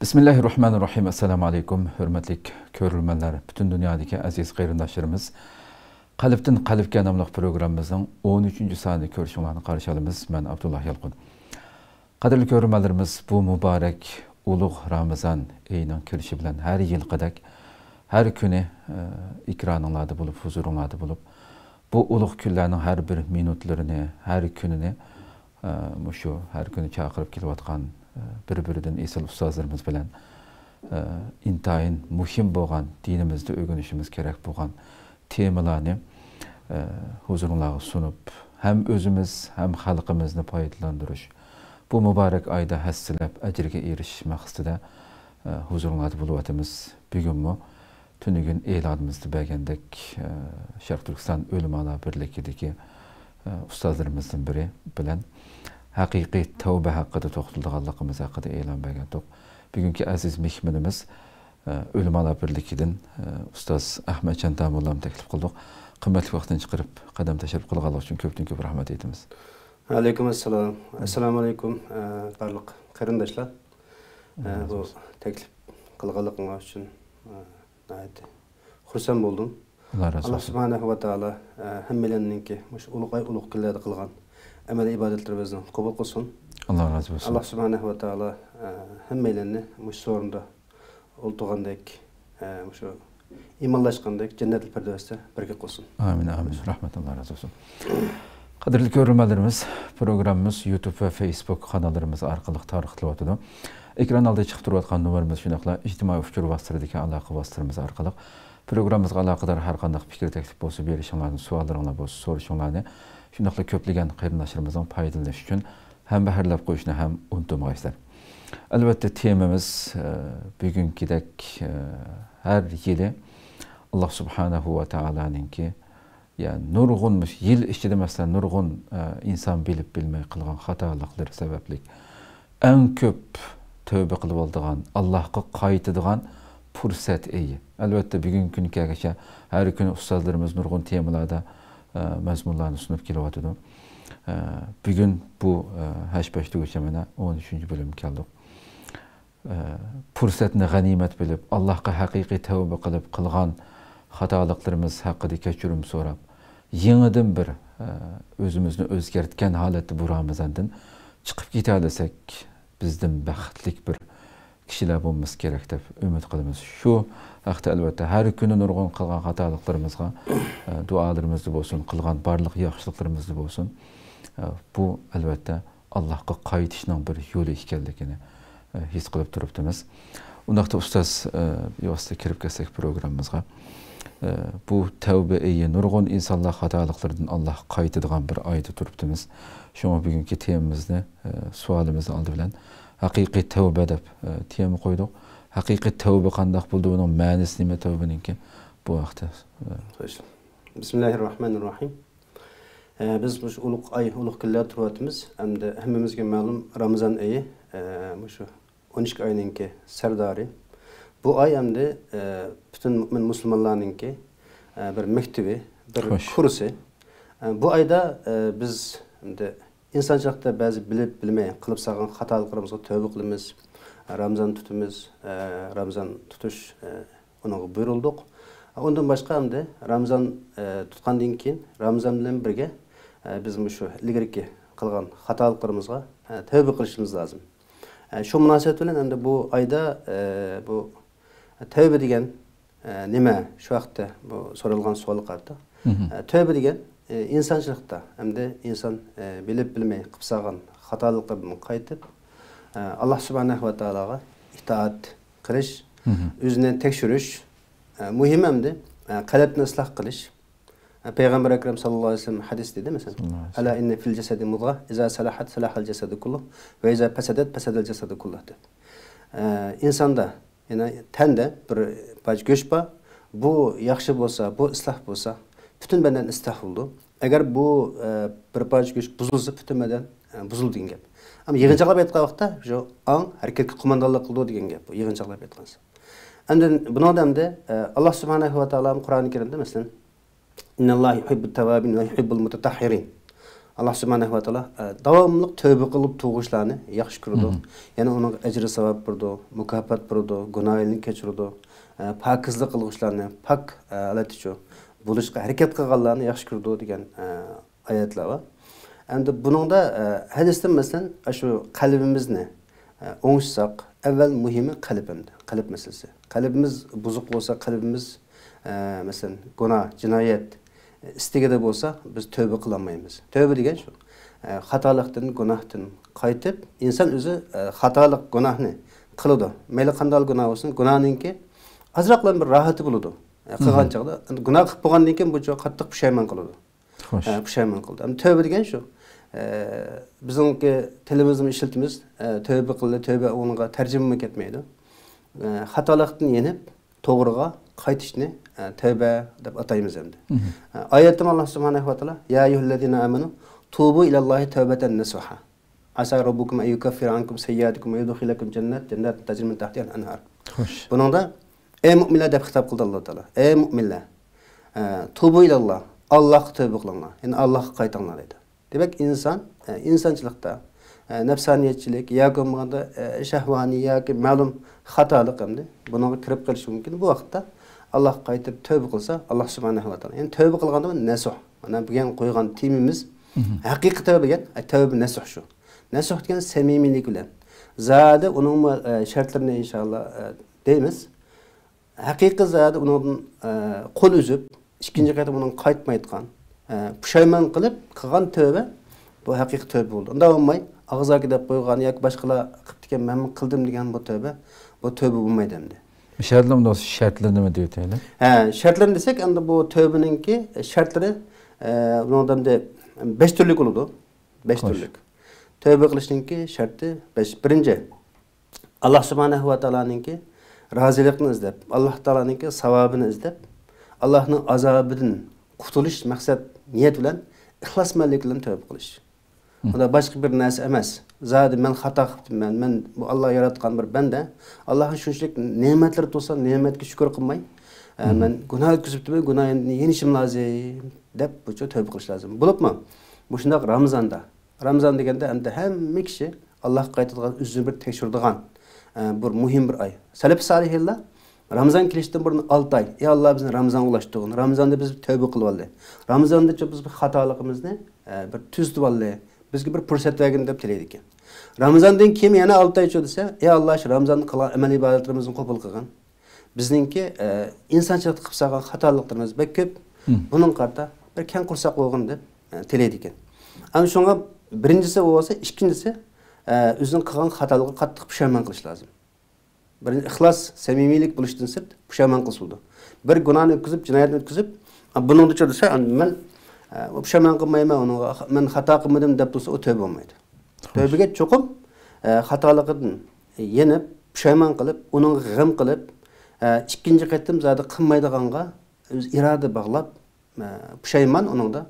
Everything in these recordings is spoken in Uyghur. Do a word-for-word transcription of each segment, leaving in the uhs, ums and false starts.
بىسمىللاھىررەھمانىررەھىم. ئەسسالامۇ ئەلەيكۇم، ھۆرمەتلىك كۆرۈرمەنلەر، پۈتۈن دۇنيادىكى ئەزىز قېرىنداشلىرىمىز. قەلبتىن قەلبكە ناملىق پروگراممىمىزنىڭ ئون ئۈچىنچى سانىنى كۆرۈشۈڭلارنى قارشى ئالىمىز. مەن ئابدۇللا يالقۇن. قەدىرلىك كۆرۈرمەنلىرىمىز، بۇ مۇبارەك ئۇلۇغ رامىزان ئېيىنىڭ كېلىشى بىلەن ھەر يىلقىدەك ھەر كۈنى، ئە، ئېكرانىڭلاردا بولۇپ، ھۇزۇرۇڭلاردا بولۇپ، بۇ ئۇلۇغ كۈنلەرنىڭ ھەر بىر مىنۇتلىرىنى، ھەر كۈنىنى، ئە، مۇشۇ ھەر كۈنى چاقىرىپ كېلىۋاتقان، ئە، بىر-بىرىدىن ئېسىل ئۇستازلىرىمىز بىلەن، ئە، ئىنتايىن مۇھىم بولغان، دىنىمىزدا ئۆگىنىشىمىز كېرەك بولغان تېمىلارنى، ئە، ھۇزۇرۇڭلارغا سۇنۇپ، ھەم ئۆزىمىز، ھەم خەلقىمىزنى پايدىلاندۇرۇش، بۇ مۇبارەك ئايدا ھەسسىلەپ ئەجىرگە ئېرىشىش مەقسىتىدە، ئە، ھۇزۇرۇڭلاردا بولۇۋاتىمىز. بۈگۈنمۇ تۈنۈگۈن ئېلانىمىزدا بەرگەندەك، ئە، شەرقىي تۈركىستان ئۆلىمالار بىرلىكىدىكى، ئە، ئۇستازلىرىمىزدىن بىرى بىلەن ھەقىقىي تەۋبە ھەققىدە توختىلىدىغانلىقىمىز ھەققىدە ئېلان بەرگەنتۇق. بۈگۈنكى ئەزىز مېھمىنىمىز، ئە، ئۆلىمالار بىرلىكىدىن، ئە، ئۇستاز ئەخمەتجان داموللامنى تەكلىپ قىلدۇق. قىممەتلىك ۋاقتىنى چىقىرىپ، قەدەم تەشرىپ قىلغانلىقى ئۈچۈن كۆپتىن كۆپ رەھمەت ئېيتىمىز. ۋەئەلەيكۇم ئەسسالام. ئەسسالامۇ ئەلەيكۇم، ئە، بارلىق قېرىنداشلار. ئە، بۇ تەكلىپ قىلغانلىقىڭلار ئۈچۈن، ئە، ناھايىتى خۇرسەن بولدۇم. ئاللا رازى بولسۇن. ئاللا سۇبھانەھۇ ۋە تائالا، ئە، ھەممەيلەننىڭكى مۇشۇ ئۇلۇغ ئاي، ئۇلۇغ كۈنلەردە قىلغان ئەمەلىي ئىبادەتلىرىمىزنى قوبۇل قىلسۇن. ئاللا رازى بولسۇن. ئاللا سۇبھانەھۇ ۋە تائالا، ئە، ھەممەيلەننى مۇشۇ سورۇندا ئولتۇرغاندەك، ئە، مۇشۇ ئىمانلاشقاندەك جەننەتۇل پىردەۋستە بىرگە قىلسۇن. ئامىن، ئامىن. رەھمەت، ئاللا رازى بولسۇن. قەدىرلىك كۆرۈرمەنلىرىمىز، پروگراممىمىز يۇتۇب ۋە فېيسبۇك قاناللىرىمىز ئارقىلىق تارقىتىلىۋاتىدۇ. ئېكران ئالدىدا چىقىپ تۇرۇۋاتقان نومۇرىمىز، شۇنداقلا ئىجتىمائىي ئۇچۇر ۋاسىتىلىرىدىكى ئالاقە ۋاسىتىلىرىمىز ئارقىلىق پروگراممىمىزغا ئالاقىدار ھەر قانداق پىكىر، تەكلىپ بولسا بېرىشىڭلارنى، سوئاللىرىڭلار بولسا سورىشىڭلارنى، شۇنداقلا كۆپلىگەن قېرىنداشلىرىمىزنىڭ پايدىلىنىشى ئۈچۈن ھەمبەھىرلەپ قويۇشنى ھەم ئۇنتۇمىغايسىلەر. ئەلۋەتتە، تېمىمىز، ئە، بۈگۈنكىدەك، ئە، ھەر يىلى ئاللا سۇبھانەھۇ ۋە تائالانىڭكى، يا، نۇرغۇن مۇشۇ يىل ئىچىدە، مەسىلەن، نۇرغۇن، ئە، ئىنسان بىلىپ بىلمەي قىلغان خاتالىقلىرى سەۋەبلىك ئەڭ كۆپ تەۋبە قىلىۋالىدىغان، ئاللاھقا قايتىدىغان پۇرسەت ئېيى. ئەلۋەتتە، بۈگۈنكى كۈنگە كەلگەچە ھەر كۈنى ئۇستازلىرىمىز نۇرغۇن تېمىلاردا، ئە، مەزمۇنلارنى سۇنۇپ كېلىۋاتىدۇ. ئە، بۈگۈن بۇ، ئە، ھەش-پەش دېگۈچە مانا ئون ئۈچىنچى بۆلۈمگە كەلدۇق. ئە، پۇرسەتنى غەنىيمەت بىلىپ، ئاللاھقا ھەقىقىي تەۋبە قىلىپ، قىلغان خاتالىقلىرىمىز ھەققىدە كەچۈرۈم سوراپ، يېڭىدىن بىر، ئە، ئۆزىمىزنى ئۆزگەرتكەن ھالەتتە بۇ رامىزاندىن چىقىپ كېتەلىسەك، بىزدىن بەختلىك بىر كىشىلەر بولمىسا كېرەك دەپ ئۈمىد قىلىمىز. شۇ ھەقتە ئەلۋەتتە ھەر كۈنى نۇرغۇن قىلغان خاتالىقلىرىمىزغا، ئە، دۇئالىرىمىزدا بولسۇن، قىلغان بارلىق ياخشىلىقلىرىمىزدا بولسۇن، ئە، بۇ ئەلۋەتتە ئاللاھقا قايتىشنىڭ بىر يولى ئىكەنلىكىنى، ئە، ھېس قىلىپ تۇرۇپتىمىز. ئۇنداقتا ئۇستاز، ئە، بىۋاسىتە كىرىپ كەتسەك پروگراممىمىزغا. ئە، بۇ تەۋبە ئېيى، نۇرغۇن ئىنسانلار خاتالىقلىرىدىن ئاللاھقا قايتىدىغان بىر ئايدا تۇرۇپتىمىز. شۇڭا بۈگۈنكى تېمىمىزنى، ئە، سوئالىمىزنى ئالدى بىلەن ھەقىقىي تەۋبە دەپ، ئە، تېما قويدۇق. ھەقىقىي تەۋبە قانداق بولىدۇ، بۇنىڭ مەنىسى نېمە تەۋبىنىڭكى؟ بۇ ھەقتە، ئە، خوش. بىسمىللاھىررەھمانىررەھىم. ئە، بىز مۇشۇ ئۇلۇغ ئاي، ئۇلۇغ كۈنلەردە تۇرۇۋاتىمىز. ئەمدى ھەممىمىزگە مەلۇم، رامىزان ئېيى، ئە، مۇشۇ ئون ئىككى ئاينىڭكى سەردارى. بۇ ئاي ئەمدى، ئە، پۈتۈن مۆمىن مۇسۇلمانلارنىڭكى، ئە، بىر مەكتىۋى، بىر خوش. كۇرسى. ئە، بۇ ئايدا، ئە، بىز ئەمدى ئىنسانچىلىقتا بەزى بىلىپ بىلمەي قىلىپ سالغان خاتالىقلىرىمىزغا تەۋبە قىلىمىز. رامىزان تۇتىمىز، ئە، رامىزان تۇتۇش، ئە، ئۇنىڭغا بۇيرۇلدۇق. ئۇندىن باشقا ئەمدى رامىزان، ئە، تۇتقاندىن كېيىن، رامىزان بىلەن بىرگە، ئە، بىز مۇشۇ ئىلگىرىكى قىلغان خاتالىقلىرىمىزغا، ئە، تەۋبە قىلىشىمىز لازىم. ئە، شۇ مۇناسىۋەت بىلەن ئەمدى بۇ ئايدا، ئە، بۇ تەۋبە دېگەن، ئە، نېمە؟ شۇ ھەقتە بۇ سورالغان سوئالغا قارىتا. مهم. ئە، تەۋبە دېگەن، ئە، ئىنسانچىلىقتا ئەمدى ئىنسان، ئە، بىلىپ بىلمەي قىلىپ سالغان خاتالىقلىرىدىن قايتىپ، ئە، ئاللا سۇبھانەھۇ ۋە تائالاغا ئىتائەت قىلىش، مهم. ئۆزىنى تەكشۈرۈش، ئە، مۇھىم ئەمدى، ئە، قەلبنى ئىسلاھ قىلىش. ئە، پەيغەمبەر ئەكرەم ساللاللاھۇ ئەلەيھى ۋەسەللەم ھەدىس دېدى، مەسىلەن، ساللاللاھۇ ئەلەيھى ۋەسەللەم. «ئەلا ئىننە فىل جەسەدى مۇدغە، ئىزا سەلەھەت سەلەھەل جەسەدۇ كۇللۇھ، ۋە ئىزا پەسەدەت پەسەدەل جەسەدۇ كۇللۇھ» دەپ. ئە، ئىنساندا، يەنى تەندە بىر پارچە گۆش بار. بۇ ياخشى بولسا، بۇ ئىسلاھ بولسا، پۈتۈن بەدەن ئىسلاھ بولىدۇ. ئەگەر بۇ، ئە، بىر پارچە گۆش بۇزۇلسا، پۈتۈن بەدەن، ئە، بۇزۇلىدۇ دېگەن گەپ. ئەمما يىغىنچاقلاپ ئېيتقان ۋاقىتتا شۇ ئاڭ ھەرىكەتكە قوماندانلىق قىلىدۇ دېگەن گەپ بۇ، يىغىنچاقلاپ ئېيتقانسا. ئەمدى بۇنىڭدا ئەمدى، ئە، ئاللا سۇبھانەھۇ ۋە تائالا قۇرئان كەرىمدە، مەسىلەن، «إن الله يحب التوابين ويحب المتطهرين». ئاللا سۇبھانەھۇ ۋە تائالا، ئە، داۋاملىق تۆبە قىلىپ تۇرغۇچىلارنى ياخشى كۆرىدۇ. مم. يەنە ئۇنىڭغا ئەجرى ساۋاب بېرىدۇ، مۇكاپات بېرىدۇ، گۇناھلىرىنى كەچۈرىدۇ. ئە، پاكىزلىق قىلغۇچىلارنى پاك، ئە، ھالەتتىچۇ بولۇشقا ھەرىكەت قىلغانلارنى ياخشى كۆرىدۇ دېگەن، ئە، ئايەتلەر بار. ئەمدى بۇنىڭدا، ئە، ھەدىستىن مەسىلەن، ئاشۇ قەلبىمىزنى، ئە، ئوڭشىساق، ئەۋۋەل مۇھىمى قەلب ئەمدى، قەلب مەسىلىسى. قەلبىمىز بۇزۇق بولسا، قەلبىمىز، ئە، مەسىلەن، گۇناھ، جىنايەت ئىستىكىدە بولسا، بىز تۆبە قىلالمايمىز. تۆبە دېگەن شۇ، ئە، خاتالىقتىن، گۇناھتىن قايتىپ، ئىنسان ئۆزى، ئە، خاتالىق، گۇناھنى قىلىدۇ. مەيلى قانداق گۇناھ بولسۇن، گۇناھنىڭكى ئازراقلا بىر راھىتى بولىدۇ. ئە، قىلغان مم. چاغدا، ئەمدى گۇناھ قىلىپ بولغاندىن كېيىن بۇ چاغ قاتتىق پۇشايمان قىلىدۇ. خوش. ئە، پۇشايمان قىلدى. ئەمدى تۆبە دېگەن شۇ. ئە، بىزنىڭكى تىلىمىزنىمۇ ئىشلىتىمىز. ئە، تۆبە قىلدى، تۆبە ئۇنىڭغا تەرجىمىمۇ كەتمەيدۇ. ئە، خاتالىقتىن يېنىپ، توغرىغا قايتىشنى، ئە، تۆبە دەپ ئاتايمىز ئەمدى. مم. ئە، ئايەتتىمۇ ئاللا سۇبھانەھۇ ۋە تائالا، يا أيها الذين آمنوا توبوا إلى الله توبة نصوحا. عسى ربكم أن يكفر عنكم سيئاتكم ويدخلكم جنات، جنات تجري من تحتها الأنهار. خوش. بۇنىڭدا، ئەي مۇئمىنلار دەپ خىتاب قىلدى ئاللا تائالا. ئەي مۇئمىنلار، ئە، توبوا إلى الله، ئاللاغا تۆبە قىلىڭلار. يەنى ئاللاغا قايتىڭلار دەيدۇ. دېمەك، ئىنسان، ئە، ئىنسانچىلىقتا، ئە، نەپسانىيەتچىلىك ياكى بولمىغاندا، ئە، شەھۋانىي ياكى مەلۇم خاتالىق ئەمدى بۇنىڭغا كىرىپ قېلىشى مۇمكىن. بۇ ۋاقىتتا ئاللاغا قايتىپ تۆبە قىلسا، ئاللا سۇبھانەھۇ ۋە تائالا. يەنى تۆبە قىلغاندا نەسۇھ. مانا بۈگۈن قويغان تېمىمىز مم. ھەقىقىي تۆبە دېگەن، ئە، تۆبە نەسۇھ شۇ. نەسۇھ دېگەن سەمىمىيلىك بىلەن. زادى ئۇنىڭمۇ، ئە، شەرتلىرىنى ئىنشاللا، ئە، دەيمىز. ھەقىقىي زادى ئۇنىڭدىن، ئە، قول ئۈزۈپ، ئىككىنچى قېتىم ئۇنىڭغا قايتمايدىغان، ئە، پۇشايمان قىلىپ قىلغان تۆبە، بۇ ھەقىقىي تۆبە بولىدۇ. ئۇنداق بولماي، ئاغزاكى دەپ قويغان ياكى باشقىلار قىپتىكەن، مەنمۇ قىلدىم دېگەن بۇ تۆبە، بۇ تۆبە بولمايدۇ ئەمدى. شەرتلىرى، شەرتلىرى نېمە دەيدۇ ھېلى؟ ھە، شەرتلىرىنى دېسەك، ئەمدى بۇ تۆبىنىڭكى شەرتلىرى، ئە، بۇنىڭدا ئەمدى بەش تۈرلۈك بولىدۇ. بەش خوش. تۈرلۈك. تۆبە قىلىشنىڭكى شەرتى بەش. بىرىنچى، ئاللا سۇبھانەھۇ ۋە تائالانىڭكى رازىلىقىنى ئىزدەپ، ئاللا تائالانىڭكى ساۋابىنى ئىزدەپ، ئاللانىڭ ئازابىدىن قۇتۇلۇش مەقسەت، نىيەت بىلەن ئىخلاسمەنلىك بىلەن تۆبە قىلىش. مم. ئۇ دا باشقا بىر نەرسە ئەمەس. زادى مەن خاتا قىپتىمەن، مەن بۇ ئاللا ياراتقان بىر بەندە، ئاللاغا شۇنچىلىك نېمەتلىرى تولسا، نېمەتكە شۈكۈر قىلماي، ئە، مم. مەن گۇناھ ئۆتكۈزۈپتىمەن، گۇناھىمدىن يېنىشىم لازىم، دەپ بۇ تۆبە قىلىش لازىم. بولۇپمۇ مۇشۇنداق رامىزاندا، رامىزان دېگەندە ئەمدى ھەممە كىشى ئاللاغا قايتىدىغان، ئۆزىنى بىر تەكشۈرىدىغان، ئە، بىر مۇھىم بىر ئاي. سەلەف سالىھىنلار رامىزان كېلىشتىن بۇرۇن ئالتە ئاي، يا ئاللا، بىزنى رامىزانغا ئۇلاشتۇرغىن، رامىزاندا بىز بىر تۆبە قىلىۋالدى، رامىزاندا بىز بىر خاتالىقىمىزنى، ئە، بىر تۈزىتىۋالدى، بىزگە بىر پۇرسەت بەرگىن دەپ تىلەيدىكەن. رامىزاندىن كېيىن يەنە ئالتە ئايچۇ دېسە، يا ئاللا، شۇ رامىزاندا قىلغان ئەمەل ئىبادەتلىرىمىزنى قوبۇل قىلغىن. بىزنىڭكى، ئە، ئىنسانچىلىقتا قىلىپ سالغان خاتالىقلىرىمىز بەك كۆپ. مم. بۇنىڭغا قارىتا بىر كەڭ قورساق بولغىن دەپ، ئە، تىلەيدىكەن. ئەنە شۇڭا بىرىنچىسى بۇ بولسا، ئىككىنچىسى، ئە، ئۆزىنىڭ قىلغان خاتالىقىغا قاتتىق پۇشايمان قىلىش لازىم. بىرىنچى، ئىخلاس، سەمىمىيلىك بولۇشتىن سىرت پۇشايمان قىلسا بولىدۇ. بىر گۇناھنى ئۆتكۈزۈپ، جىنايەتنى ئۆتكۈزۈپ، ئە، بۇنىڭدا چۈ دېسە، ئەنە مەن، ئە، پۇشايمان قىلمايمەن، ئۇنىڭغا مەن خاتا قىلمىدىم دەپ تۇرسا، ئۇ تۆبە بولمايدۇ. خوش. تۆبىگە چوقۇم، ئە، خاتالىقىدىن يېنىپ، پۇشايمان قىلىپ، ئۇنىڭغا غەم قىلىپ، ئە، ئىككىنچى قېتىم زادى قىلمايدىغانغا ئۆز ئىرادە باغلاپ، ئە، پۇشايمان ئۇنىڭدا،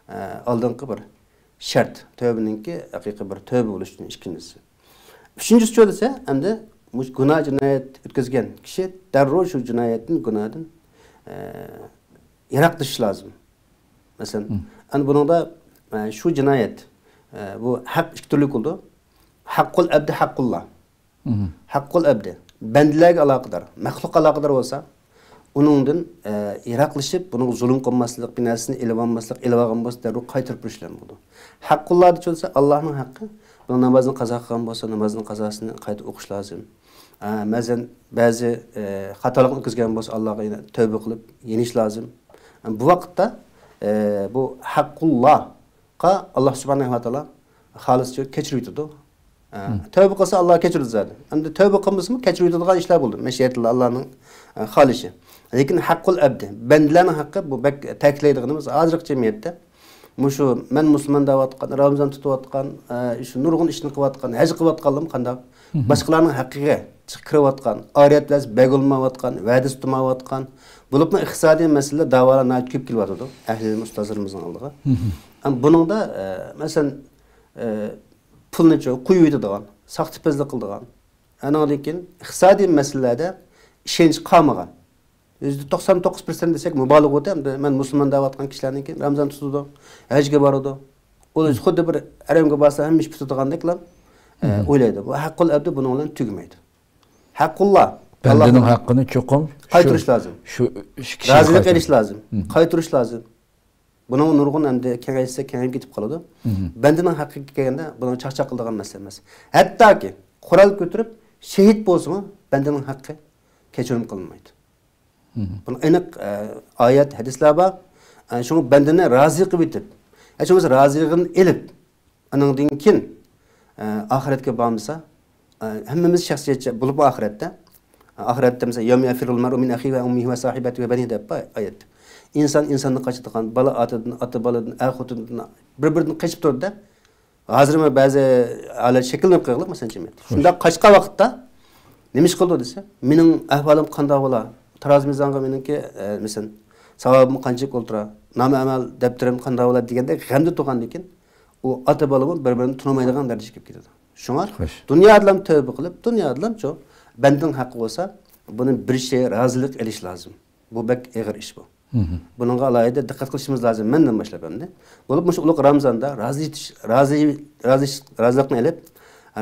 ئە، ئالدىنقى بىر شەرت. تۆبىنىڭكى ھەقىقىي بىر تۆبە بولۇشتىن ئىككىنچىسى. ئۈچىنچىسى چۇ دېسە، ئەمدى مۇشۇ گۇناھ جىنايەت ئۆتكۈزگەن كىشى دەررۇ شۇ جىنايەتتىن، گۇناھتىن، ئە، يىراقلىشىش لازىم. مەسىلەن، مم. ئەنە بۇنىڭدا، ئە، شۇ جىنايەت، ئە، بۇ ھەق ئىككى تۈرلۈك بولىدۇ. ھەققۇل ئەبدى ھەققۇللا. مم. ھەققۇل ئەبدى. بەندىلەرگە ئالاقىدار، مەخلۇققا ئالاقىدار بولسا، ئۇنىڭدىن، ئە، يىراقلىشىپ، بۇنىڭغا زۇلۇم قىلماسلىق، بىر نەرسىنى ئېلىۋالماسلىق، ئېلىۋالغان بولسا، دەررۇ قايتۇرۇپ بېرىش بىلەن بولىدۇ. ھەققۇللا دېسە، ئاللانىڭ ھەققى. بۇنىڭ نامازنى قازا قىلغان بولسا، نامازنىڭ قازاسىنى قايتا ئوقۇش لازىم. ئە، مەسىلەن، بەزى، ئە، خاتالىقنى ئۆتكۈزگەن بولسا، ئاللاغا يەنە تەۋبە قىلىپ يېنىش لازىم. بۇ ۋاقىتتا، ئە، بۇ ھەققۇللاغا ئاللا سۇبھانەھۇ ۋە تائالا خالىسچە كەچۈرۈۋېتىدۇ. ئە، مم. تەۋبە قىلسا، ئاللا كەچۈرىدۇ زادى. ئەمدى تەۋبە قىلمىسىمۇ، كەچۈرۈۋېتىدىغان ئىشلار بولىدۇ. مەشىئەتۇللا، ئاللانىڭ، ئە، خالىشى. لېكىن ھەققۇل ئەبدى، بەندىلەرنىڭ ھەققى، بۇ بەك تەكىتلەيدىغىنىمىز، ھازىرقى جەمئىيەتتە مۇشۇ مەن مۇسۇلمان دەۋاتقان، رامىزان تۇتۇۋاتقان، ئە، شۇ نۇرغۇن ئىشنى قىلىۋاتقان، ھەج قىلىۋاتقانلىرىمۇ قانداق؟ مم. باشقىلارنىڭ ھەققىگە چىقىپ كىرىۋاتقان، ئارىيەت بىلەن بەگ بولمايۋاتقان، ۋەدىسى تۇتمايۋاتقان، بولۇپمۇ ئىقتىسادىي مەسىلىلەر، داۋالار ناھايىتى كۆپ كېلىۋاتىدۇ ئەھلى ئىلىم ئۇستازلىرىمىزنىڭ ئالدىغا. مم. ئەمما بۇنىڭدا، ئە، مەسىلەن، ئە، پۇلنى چۇ قويۇۋېتىدىغان، ساختىپەزلىك قىلىدىغان، ئانىڭدىن كېيىن ئىقتىسادىي مەسىلىلەردە ئىشەنچ قالمىغان، يۈزدە توقسان توققۇز پىرسەنت دېسەك مۇبالىغە بولدى. ئەمدى مەن مۇسۇلمان دەۋاتقان كىشىلەرنىڭكى رامىزان تۇتىدۇ، ھەجگە بارىدۇ، ئۇ خۇددى بىر ھەرەمگە بارسا ھەممە ئىش پۈتىدىغاندەكلا، ئە، ئويلايدۇ. بۇ ھەققۇل ئەبدى بۇنىڭ بىلەن تۈگىمەيدۇ. ھەققۇللا، بەندىنىڭ ھەققىنى چوقۇم شۇ، قايتۇرۇش لازىم. شۇ ئىككى كىشىگە رازىلىق قايتۇرۇش. ئېلىش لازىم، قايتۇرۇش لازىم. بۇنىڭ نۇرغۇن ئەمدى كېڭەيسە كېڭىيىپ كېتىپ قالىدۇ. بەندىنىڭ ھەققىگە كەلگەندە بۇنىڭ چاقچاق قىلىدىغان مەسىلە ئەمەس. ھەتتاكى قورال كۆتۈرۈپ شېھىت بولسىمۇ بەندىنىڭ ھەققى كەچۈرۈم قىلىنمايدۇ. بۇنىڭ ئېنىق، ئە، ئايەت، ھەدىسلەر بار. ئە، شۇڭا بەندىنى رازى قىلىۋېتىپ، ھېچ بولمىسا رازىلىقىنى ئېلىپ، ئانىڭدىن كېيىن، ئە، ئاخىرەتكە بارمىسا، ئە، ھەممىمىز شەخسىيەتچە بولۇپمۇ ئاخىرەتتە، ئاخىرەتتە مەسىلەن، يَوْمَ يَفِرُّ الْمَرْءُ مِنْ أَخِيهِ وَأُمِّهِ وَصَاحِبَتِهِ وَبَنِيهِ دەپ بار ئايەتتە. ئىنسان ئىنساندىن قاچىدىغان، بالا ئاتىدىن، ئاتا بالىدىن، ئەر خوتۇندىن، بىر-بىرىدىن قېچىپ تۇرىدۇ-دە. ھازىرمۇ بەزى ھالەت شەكىللىنىپ قالغانلىق، مەسىلەن، جەمئىيەتتە. شۇنداق قاچقان ۋاقىتتا نېمە ئىش قىلىدۇ دېسە، مېنىڭ ئەھۋالىم قانداق بولا؟ تارازا مىزانغا مېنىڭكى، ئە، مەسىلەن، ساۋابىم قانچىلىك ئولتۇرا؟ نامە ئەمەل دەپتىرىم قانداق بولا؟ دېگەندەك غەمدە تۇرغاندىن كېيىن، ئۇ ئاتا بالىمۇ بىر-بىرىنى تونۇمايدىغان دەرىجىگە كېلىپ كېتىدۇ. شۇڭا دۇنيادىلام تەۋبە قىلىپ، دۇنيادىلامچۇ بەندىنىڭ ھەققى بولسا، بۇنى بىر شەي رازىلىق ئېلىش لازىم. بۇ بەك ئېغىر ئىش بۇ. بۇنىڭغا ئالاھىدە دىققەت قىلىشىمىز لازىم، مەندىن باشلاپ ئەمدى. بولۇپ مۇشۇ ئۇلۇغ رامزاندا رازى ئېتىش، رازى، رازى، رازىلىقنى ئېلىپ،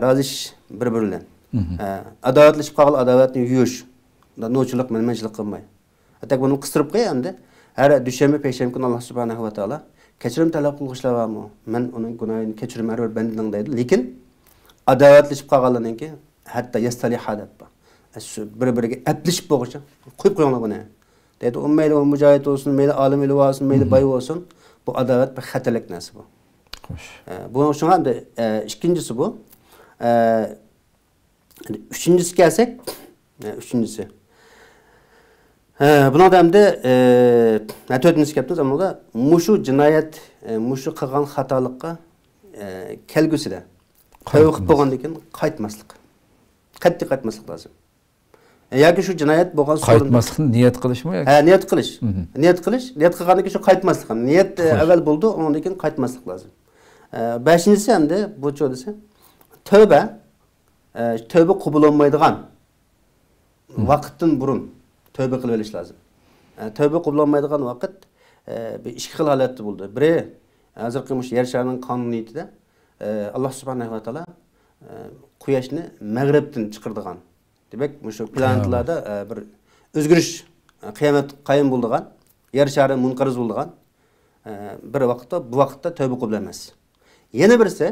رازىلىشىش بىر-بىرى بىلەن. ئە، ئاداۋەتلىشىپ قالغان ئاداۋەتنى يۇيۇش، نوچىلىق، مەنمەنچىلىك قىلماي. ئەتەك بۇنى قىستۇرۇپ قوياي ئەمدى. ھەر دۈشەنبە، پەيشەنبە كۈنى ئاللا سۇبھانەھۇ ۋە تائالا كەچۈرۈم تەلەپ قىلغۇچىلار بارمۇ؟ مەن ئۇنىڭ گۇناھىنى كەچۈرىمەن ھەر بىر بەندىنىڭ دەيدۇ. لېكىن ئاداۋەتلىشىپ قالغانلارنىڭكى ھەتتا يەستەلىھا دەپ بار. شۇ بىر-بىرىگە ئەپلىشىپ بولغۇچە قويۇپ قويۇڭلار بۇنى. دەيدۇ، ئۇ مەيلى ئۇ مۇجاھىد بولسۇن، مەيلى ئالىم ئۆلۈۋالسۇن، مەيلى باي بولسۇن، بۇ ئاداۋەت بىر خەتەرلىك نەرسە بۇ. خوش. ئە، بۇ شۇڭا ئەمدى، ئە، ئىككىنچىسى بۇ. ئە، ئۈچىنچىسىگە كەلسەك، ئە، ئۈچىنچىسى. ئە، بۇنىڭدا ئەمدى، ئە، ھە، تۆتىنچىسى كەپتۇ، ئەمما مۇشۇ جىنايەت، ئە، مۇشۇ قىلغان خاتالىققا، ئە، كەلگۈسىدە تەۋبە قىلىپ بولغاندىن كېيىن قايتماسلىق. قەتئىي قايتماسلىق لازىم. ياكى شۇ جىنايەت بولغان سورۇندا قايتماسلىقنى نىيەت قىلىشمۇ ياكى؟ ھە، نىيەت قىلىش. نىيەت قىلىش، نىيەت قىلغاندىن كېيىن شۇ قايتماسلىق. نىيەت، ئە، ئەۋۋەل بولىدۇ، ئۇنىڭدىن كېيىن قايتماسلىق لازىم. ئە، بەشىنچىسى ئەمدى بۇچۇ دېسە، تەۋبە، ئە، تەۋبە قوبۇل بولمايدىغان ۋاقىتتىن بۇرۇن تەۋبە قىلىۋېلىش لازىم. ئە، تەۋبە قوبۇل بولمايدىغان ۋاقىت، ئە، بىر ئىككى خىل ھالەتتە بولىدۇ. بىرى، ھازىرقى مۇشۇ يەر شارىنىڭ قانۇنىيىتىدە، ئە، ئاللا سۇبھانەھۇ ۋە تائالا، ئە، قۇياشنى مەغرىبتىن چىقىرىدىغان، دېمەك، مۇشۇ پلانېتىلاردا، ئە، بىر ئۆزگىرىش، ئە، قىيامەت قايىم بولىدىغان، يەر شارى مۇنقەرز بولىدىغان، ئە، بىر ۋاقىتتا، بۇ ۋاقىتتا تەۋبە قوبۇل ئەمەس. يەنە بىرسى،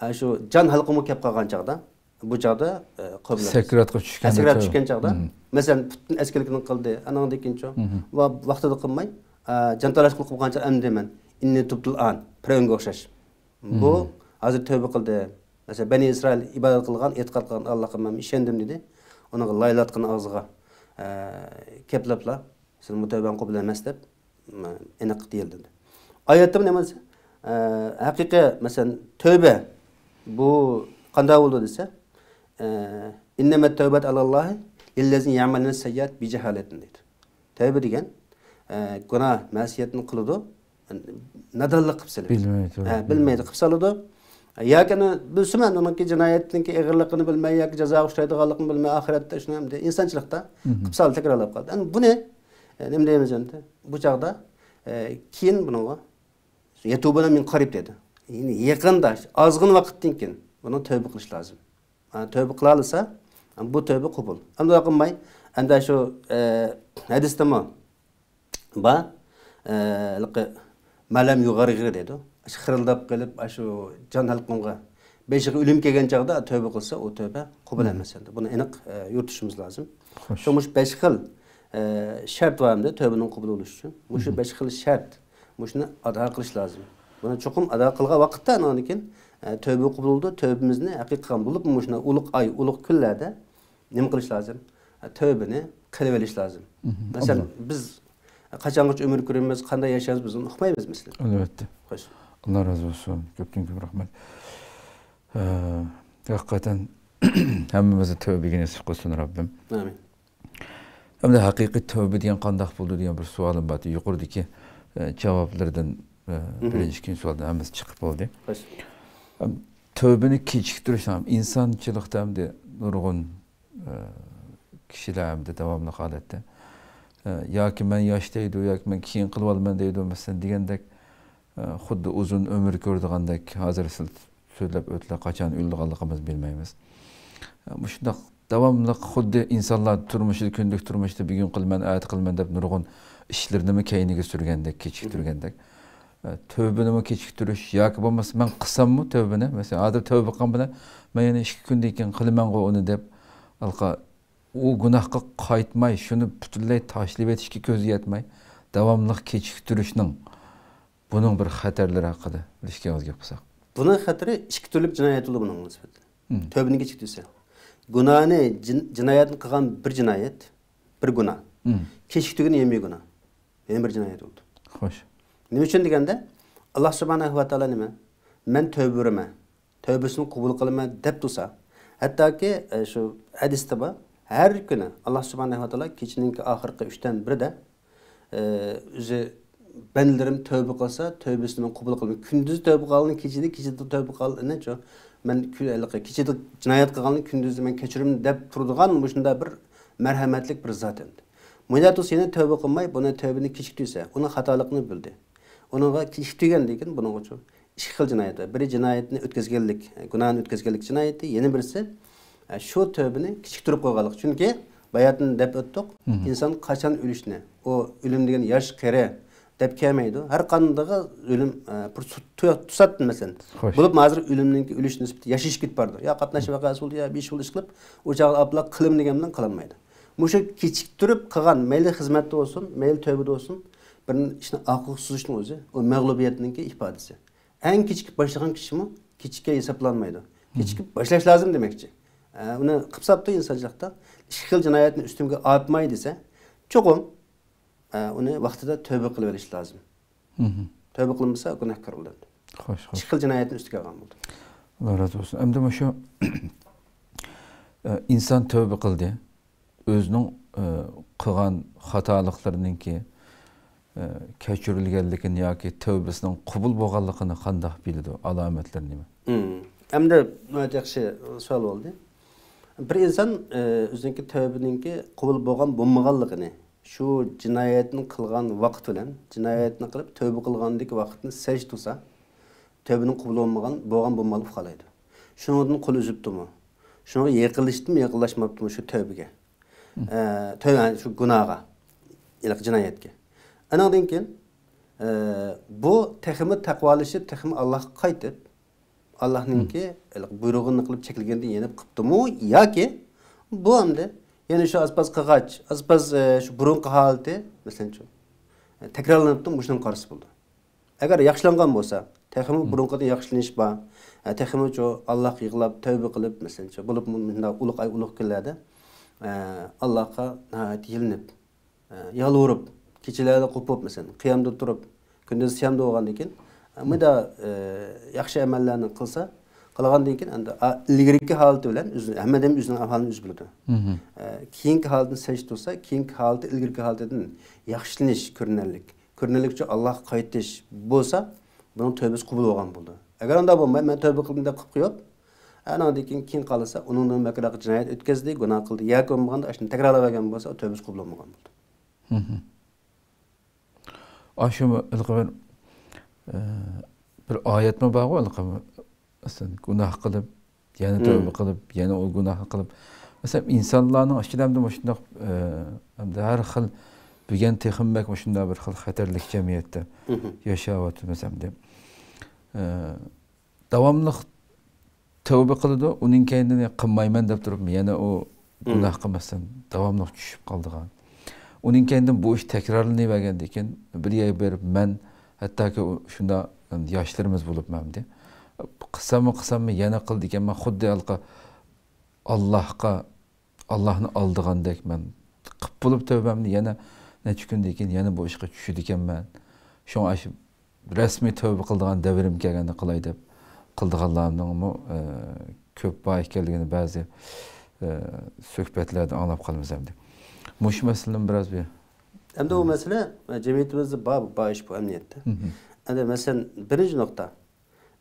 ئە، شۇ جان ھالقىمغا كەپ قالغان چاغدا، بۇ چاغدا، ئە، قوبۇل ئەمەس. سەكراتقا چۈشكەندە. سەكرات چۈشكەن چاغدا، مەسىلەن، پۈتۈن ئەسكىلىكىنى قىلدى، ئانىڭدىن كېيىن چۇ، ۋە ۋاقتىدا قىلماي، ئە، جان تالاشقىلى قىلغان چاغدا ئەمدى مەن، ئىننى تۇبتۇل ئان، پىرئەۋنگە ئوخشاش. بۇ ھازىر تەۋبە قىلدى. مەسىلەن، بەنى ئىسرائىل ئىبادەت قىلغان، ئېتىقاد قىلغان ئاللاغا مەن ئىشەندىم دېدى. ئۇنىڭغا لايلاتقان ئاغزىغا، ئە، كەپلەپلا، سېنىڭ بۇ تەۋبەڭ قوبۇل ئەمەس دەپ، ئېنىق دېيىلدى. ئايەتتە نېمە دېسە، ئە، ھەقىقىي، مەسىلەن، تەۋبە بۇ قانداق بولىدۇ دېسە، ئە، ئىننەمەت تەۋبەتۇ ئەلەللاھى لىللەزىنە يەئمەلۇنەس سەييئاتى بىجەھالەتىن دەيدۇ. تەۋبە دېگەن، ئە، گۇناھ، مەسىيەتنى قىلىدۇ، نادانلىق قىلىپ سېلىپ. بىلمەي تۇرۇپ. ھە، بىلمەيدۇ، قىلىپ سالىدۇ. ياكى ئانا بىلسىمۇ ئەمدى ئۇنىڭكى جىنايەتنىڭكى ئېغىرلىقىنى بىلمەي ياكى جازاغا ئۇچرايدىغانلىقىنى بىلمەي ئاخىرەتتە شۇنى ئەمدى ئىنسانچىلىقتا قىلىپ سالىدۇ، تەكرارلاپ قالىدۇ. ئەمدى بۇنى، ئە، نېمە دەيمىز ئەمدى؟ بۇ چاغدا، ئە، كېيىن بۇنىڭغا يەتۇبۇنە مىن قەرىب دەيدۇ. يەنى يېقىندا، ئازغىنە ۋاقىتتىن كېيىن بۇنىڭ تەۋبە قىلىش لازىم. ئە، تەۋبە قىلالىسا، بۇ تەۋبە قوبۇل. ئەمدى قىلماي، ئەمدى شۇ، ئە، ھەدىستىمۇ بار، ئە، ھېلىقى مەلەم يۇغارغىر دەيدۇ. شۇ خىرىلداپ قېلىپ، شۇ جان ھەلقۇمغا، بېشىغا ئۆلۈم كەلگەن چاغدا تەۋبە قىلسا، ئۇ تەۋبە قوبۇل ئەمەس ئەمدى. بۇنى ئېنىق، ئە، يورۇتۇشىمىز لازىم. خوش. شۇ مۇشۇ بەش خىل، ئە، شەرت بار ئەمدى تەۋبىنىڭ قوبۇل بولۇشى ئۈچۈن. مۇشۇ بەش خىل شەرت، مۇشۇنى ئادا قىلىش لازىم. بۇنى چوقۇم ئادا قىلغان ۋاقىتتا، ئاندىن كېيىن، ئە، تەۋبە قوبۇل بولىدۇ. تەۋبىمىزنى ھەقىقىي قىلغان بولۇپ، مۇشۇنداق ئۇلۇغ ئاي، ئۇلۇغ كۈنلەردە نېمە قىلىش لازىم؟ تەۋبىنى قىلىۋېلىش لازىم. مەسىلەن، بىز قاچانغىچە ئۆمۈر كۆرىمىز، قانداق ياشايمىز، بىز ئۇنى ئۇقمايمىز، مەسىلەن. ئەلۋەتتە. خوش. ئاللا رازى بولسۇن. كۆپتىن كۆپ رەھمەت. ئە، ھەقىقەتەن ھەممىمىزنى تەۋبىگە نېسىپ قىلسۇن رەببىم. ئامىن. ئەمدى ھەقىقىي تەۋبە دېگەن قانداق بولىدۇ دېگەن بىر سوئالىم بار. يۇقىرىدىكى، ئە، جاۋابلىرىدىن، ئە، بىرىنچى، ئىككىنچى سوئالدىن ھەممىسى چىقىپ بولدى. خوش. ئەم، تەۋبىنى كېچىكتۈرۈش ھەم ئىنسانچىلىقتا ئەمدى نۇرغۇن ئە، كىشىلەر ئەمدى داۋاملىق ھالەتتە، ئە، ياكى مەن ياش دەيدۇ، ياكى مەن كېيىن قىلىۋالىمەن دەيدۇ، مەسىلەن، دېگەندەك، ئە، خۇددى ئۇزۇن ئۆمۈر كۆرىدىغاندەك، ھازىر سىز سۆزلەپ ئۆتتىلەر، قاچان ئۆلىدىغانلىقىمىزنى بىلمەيمىز. ئە، مۇشۇنداق داۋاملىق خۇددى ئىنسانلار تۇرمۇشىدا، كۈندىلىك تۇرمۇشىدا بۈگۈن قىلىمەن، ئەتە قىلىمەن دەپ نۇرغۇن ئىشلىرىنىمۇ كەينىگە سۈرگەندەك، كېچىكتۈرگەندەك. ئە، تۆۋبىنىمۇ كېچىكتۈرۈش ياكى بولمىسا مەن قىلساممۇ تۆۋبىنى، مەسىلەن، ھازىر تۆۋبە قىلغان بىلەن مەن يەنە ئىككى كۈندىن كېيىن قىلىمەنغۇ ئۇنى دەپ، ھالقا ئۇ گۇناھقا قايتماي، شۇنى پۈتۈنلەي تاشلىۋېتىشكە كۆزى يەتمەي، داۋاملىق كېچىكتۈرۈشنىڭ بۇنىڭ بىر خەتەرلىرى ھەققىدە بىر ئىككى ئاغىز گەپ قىلساق. بۇنىڭ خەتىرى ئىككى تۈرلۈك جىنايەت بولىدۇ بۇنىڭ نىسبەتەن. مم. تۆبىنى كېچىكتۈرسە. گۇناھنى، جىن-، جىنايەتنى قىلغان بىر جىنايەت، بىر گۇناھ. مم. كېچىكتۈرگىنى يەنە بىر گۇناھ. يەنە بىر جىنايەت بولىدۇ. خوش. نېمە ئۈچۈن دېگەندە، ئاللا سۇبھانەھۇ ۋە تائالا نېمە؟ مەن تۆبە بېرىمەن، تۆبىسىنى قوبۇل قىلىمەن دەپ تۇرسا، ھەتتاكى، ئە، شۇ ھەدىستە بار، ھەر كۈنى ئاللا سۇبھانەھۇ ۋە تائالا كېچىنىڭكى ئاخىرقى ئۈچتىن بىرىدە، ئە، ئۆزى بەندىلىرىم تۆبە قىلسا، تۆبىسىنى مەن قوبۇل قىلىمەن. كۈندۈز تۆبە قىلغاننى كېچىدە، كېچىدە تۆبە قىلغاننى چۇ، مەن كۈ-، ھېلىقى كېچىدە جىنايەت قىلغاننى كۈندۈزدە مەن كەچۈرىمەن دەپ تۇرىدىغان مۇشۇنداق بىر مەرھەمەتلىك بىر زات ئەمدى. مۇنداق تۇرسا يەنە تۆبە قىلماي، بۇنى تۆبىنى كېچىكتۈرسە، ئۇنىڭ خاتالىقىنى بىلدى. ئۇنىڭغا كېچىكتۈرگەندىن كېيىن بۇنىڭغىچۇ ئىككى خىل جىنايەت بار. بىرى جىنايەتنى ئۆتكۈزگەنلىك، گۇناھنى ئۆتكۈزگەنلىك جىنايىتى، يەنە بىرسى، ئە، شۇ تۆبىنى كېچىكتۈرۈپ قويغانلىق. چۈنكى باياتىن دەپ ئۆتتۇق، مم. ئىنسان قاچان ئۆلۈشنى، ئۇ ئۆلۈم دېگەن ياش، قېرى دەپ كەلمەيدۇ. ھەر قاندىغا ئۆلۈم، ئە، بىر تۇ-، تۇ-، توساتتىن، مەسىلەن. خوش. بولۇپمۇ ھازىر ئۆلۈمنىڭكى ئۆلۈش نىسبىتى ياشىشىپ كېتىپ بارىدۇ. يا قاتناش ۋەقەسى بولدى، يا بىر ئىش بولدى، ئىشقىلىپ، ئۇ چاغدا ئاپلا قىلىم دېگەن بىلەن قىلالمايدۇ. مۇشۇ كېچىكتۈرۈپ قىلغان، مەيلى خىزمەتتە بولسۇن، مەيلى تۆبىدە بولسۇن، بىر ئىشنى ئاخىرغا سوزۇشنىڭ ئۆزى، ئۇ مەغلۇبىيەتنىڭكى ئىپادىسى. ئەڭ كېچىكىپ باشلىغان كىشىمۇ كېچىككەن ھېسابلانمايدۇ. مم. كېچىكىپ باشلاش لازىم دېمەكچى. ئە، ئۇنى قىلىپ ساپتۇ ئىنسانچىلىقتا. ئىككى خىل جىنايەتنى ئۈستۈمگە ئارتماي دېسە، چوقۇم، ئە، ئۇنى ۋاقتىدا تۆبە قىلىۋېلىش لازىم. مم. تۆبە قىلمىسا گۇناھكار بولىدۇ. خوش، خوش. ئىككى خىل جىنايەتنى ئۈستىگە ئالغان بولىدۇ. ئاللا رازى بولسۇن. ئەمدى مۇشۇ، ئە، ئىنسان تۆبە قىلدى. ئۆزىنىڭ، ئە، قىلغان خاتالىقلىرىنىڭكى، ئە، كەچۈرۈلگەنلىكىنى ياكى تەۋبىسىنىڭ قوبۇل بولغانلىقىنى قانداق بىلىدۇ؟ ئالامەتلىرى نېمە؟ مم. ئەمدى ناھايىتى ياخشى سوئال بولدى. بىر ئىنسان، ئە، ئۆزىنىڭكى تەۋبىنىڭكى قوبۇل بولغان بولمىغانلىقىنى، شۇ جىنايەتنى قىلغان ۋاقىت بىلەن جىنايەتنى قىلىپ تەۋبە قىلغاندىكى ۋاقىتنى سەنچ تۇرسا، تەۋبىنىڭ قوبۇل بولمىغان، بولغان بولمىغانلىقىنى ئۇقالايدۇ. شۇنىڭدىن قول ئۈزۈپتۇمۇ؟ شۇنىڭغا يېقىنلىشىپتىمۇ، يېقىنلاشماپتىمۇ شۇ تەۋبىگە؟ مم. ئە، تەۋبە، يەنى شۇ گۇناھقا، يەنى جىنايەتكە. ئانىڭدىن كېيىن، ئە، بۇ تېخىمۇ تەقۋالىشىپ، تېخىمۇ ئاللاھقا قايتىپ، ئاللاھنىڭكى، مم، ھېلىقى بۇيرۇغىنى قىلىپ چەكلىگەندىن يېنىپ قىپتۇمۇ ياكى بۇ ئەمدى يەنە شۇ ئاز-پاز قىلغاچ، ئاز-پاز، ئە، شۇ بۇرۇنقى ھالىتى، مەسىلەنچۇ، ئە، تەكرارلىنىپتۇ، مۇشۇنىڭغا قارىسا بولىدۇ. ئەگەر ياخشىلانغان بولسا، تېخىمۇ، مم، بۇرۇنقىدىن ياخشىلىنىش بار. ئە، تېخىمۇچۇ ئاللاھقا يىغلاپ، تەۋبە قىلىپ، مەسىلەنچۇ، بولۇپمۇ مۇنداق ئۇلۇغ ئاي، ئۇلۇغ كۈنلەردە، ئە، ئاللاھقا ناھايىتى يېلىنىپ، ئە، يالۋۇرۇپ، كېچىلەردە قوپۇپ، مەسىلەن، قىيامدا تۇرۇپ، كۈندۈز سىيامدا بولغاندىن كېيىن، ئە، مۇنداق، ئە، ياخشى ئەمەللەرنى قىلسا، قىلغاندىن كېيىن ئەمدى، ئا، ئىلگىرىكى ھالىتى بىلەن ئۆزىنى، ھەممە ئادەم ئۆزىنىڭ ئەھۋالىنى ئۆزى بىلىدۇ. مم. ئە، كېيىنكى ھالىتىنى سەنچ تۇرسا، كېيىنكى ھالىتى ئىلگىرىكى ھالىتىدىن ياخشىلىنىش كۆرۈنەرلىك. كۆرۈنەرلىكچە ئاللاھقا قايتىش بولسا، بۇنىڭ تۆبىسى قوبۇل بولغان بولىدۇ. ئەگەر ئۇنداق بولماي، مەن تۆبە قىلدىم دەپ قىلىپ قويۇپ، ئانىڭدىن كېيىن، كېيىن قالسا، ئۇنىڭدىن بەكرەك جىنايەت ئۆتكەزدى، گۇناھ قىلدى ياكى بولمىغاندا، ئاشۇنى تەكرارلاۋەرگەن بولسا، ئۇ تۆبىسى قوبۇل بولمىغان بولىدۇ. مم. ئاشۇ ھېلىقى بىر، ئە، بىر ئايەتمۇ بارغۇ، ھېلىقى، مەسىلەن، گۇناھ قىلىپ، يەنە، مم، تەۋبە قىلىپ، يەنە ئۇ گۇناھنى قىلىپ. مەسىلەن، ئىنسانلارنىڭ ئىچىدە ئەمدى مۇشۇنداق، ئە، ئەمدى ھەر خىل، بۈگۈن تېخىمۇ بەك مۇشۇنداق بىر خىل خەتەرلىك جەمئىيەتتە، مم، ياشاۋاتىمىز ئەمدى. ئە، داۋاملىق تەۋبە قىلىدۇ، ئۇنىڭ كەينىدىن قىلمايمەن دەپ تۇرۇپ، يەنە ئۇ، مم، گۇناھقا، مەسىلەن، داۋاملىق چۈشۈپ قالىدىغان. ئۇنىڭ كەينىدىن بۇ ئىش تەكرارلىنىۋەرگەندىن كېيىن، بىر يەرگە بېرىپ مەن، ھەتتاكى ئۇ شۇنداق ياشلىرىمىز بولۇپمۇ ئەمدى، قىلساممۇ، قىلساممۇ يەنە قىلىدىكەنمەن، خۇددى ھېلىقى ئاللاھقا، ئاللاھنى ئالدىغاندەك مەن قىپ بولۇپ تەۋبەمنى يەنە نەچچە كۈندىن كېيىن يەنە بۇ ئىشقا چۈشىدىكەنمەن. شۇڭا ئاشۇ رەسمىي تەۋبە قىلىدىغان دەۋرىم كەلگەندە قىلاي دەپ قىلىدىغانلارنىڭمۇ، ئە، كۆپ بار ئىكەنلىكىنى بەزى، ئە، سۆھبەتلەردە ئاڭلاپ قالىمىز ئەمدى. مۇشۇ مەسىلىنى بىراز بىر، ئەمدى ئۇ، ئە، مەسىلە، ئە، جەمئىيىتىمىزدە بار، بار ئىش بۇ ئەمەلىيەتتە. مم. ئەمدى مەسىلەن، بىرىنچى نۇقتا.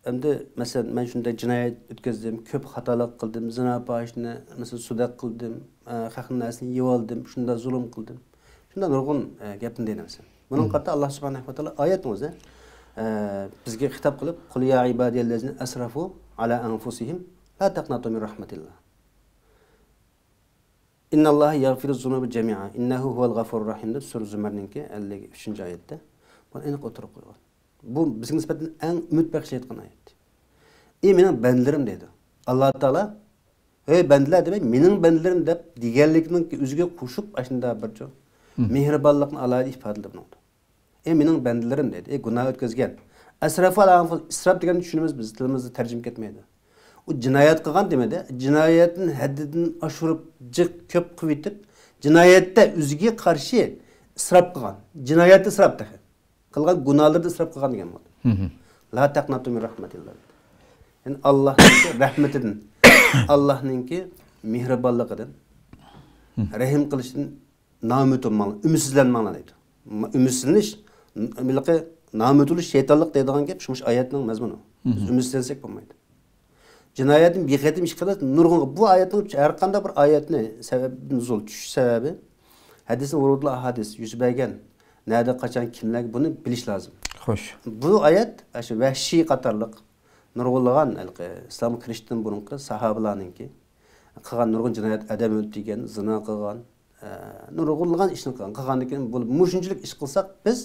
ئەمدى مەسىلەن، مەن شۇنداق جىنايەت ئۆتكۈزدۈم، كۆپ خاتالىق قىلدىم، زىنا، پاھىشىنى، مەسىلەن، سۇدەك قىلدىم، ئە، خەقنىڭ نەرسىنى يېۋالدىم، شۇنداق زۇلۇم قىلدىم. شۇنداق نۇرغۇن، ئە، گەپنى دەيدۇ مەسىلەن. بۇنىڭغا، مم، قارىتا ئاللا سۇبھانەھۇ ۋە تائالا ئايەتنىڭ ئۆزى، ئە، بىزگە خىتاب قىلىپ، قۇل يا ئىبادىيەللەزىنە ئەسرەفۇ ئالا ئەنفۇسىھىم لا تەقنەتۇ مىن رەھمەتىللا. ئىنناللاھە يەغفىرۇز زۇنۇبە جەمىئا ئىننەھۇ ھۇۋەل غەفۇرۇر رەھىم دەپ سۈرە زۇمەرنىڭكى ئەللىك ئۈچىنچى ئايەتتە بۇنى ئېنىق ئوتتۇرىغا قويغان. بۇ بىزگە نىسبەتەن ئەڭ ئۈمىد بەخش ئېيتقان ئايەت. ئى مېنىڭ بەندىلىرىم دەيدۇ. ئاللا تائالا، ھەي بەندىلەر دېمەي، مېنىڭ بەندىلىرىم دەپ دېگەنلىكنىڭ ئۆزىگە قوشۇپ ئاشۇنداق بىر چوڭ مېھرىبانلىقنى ئالاھىدە ئىپادىلىدى بۇنىڭدا. ئى مېنىڭ بەندىلىرىم دەيدۇ. ئى گۇناھ ئۆتكۈزگەن. ئەسرەفۇ ئالا ئەنفۇس، ئىسراپ دېگەننى چۈشىنىمىز بىز، تىلىمىزدا تەرجىمە كەتمەيدۇ. ئۇ جىنايەت قىلغان دېمىدى. جىنايەتنى ھەددىدىن ئاشۇرۇپ، جىق كۆپ قىلىۋېتىپ، جىنايەتتە ئۆزىگە قارشى ئىسراپ قىلغان. جىنايەتتە ئىسراپ تېخى. قىلغان گۇناھلىرىدا ئىسراپ قىلغان دېگەن بولدى. لا تەقنەتۇ مىن رەھمەتىللا. يەنى ئاللاھنىڭكى رەھمىتىدىن، ئاللاھنىڭكى مېھرىبانلىقىدىن، رەھىم قىلىشىدىن نائۈمىد بولماڭلار، ئۈمىدسىزلەنمەڭلار دەيدۇ. ئۈمىدسىزلىنىش، ھېلىقى نائۈمىد بولۇش شەيتانلىق دەيدىغان گەپ شۇ ئايەتنىڭ مەزمۇنى. بىز ئۈمىدسىزلەنسەك بولمايدۇ. جىنايەتنى بىخەتەر ئىش قىلىش نۇرغۇن، بۇ ئايەتنىڭ ھەر قانداق بىر ئايەتنى سەۋەب نۇزۇل، چۈشۈش سەۋەبى، ھەدىسنى ۋۇرۇدۇل ئاھادىس، يۈز بەرگەن، نەدە، قاچان، كىملەرگە، بۇنى بىلىش لازىم. خوش. بۇ ئايەت ئاشۇ ۋەھشىي قاتارلىق نۇرغۇنلىغان ھېلىقى ئىسلامغا كىرىشتىن بۇرۇنقى ساھابىلارنىڭكى قىلغان نۇرغۇن جىنايەت، ئادەم ئۆلتۈرگەن، زىنا قىلغان، ئە، نۇرغۇنلىغان ئىشنى قىلغان. قىلغاندىن كېيىن بۇ، مۇشۇنچىلىك ئىش قىلساق بىز،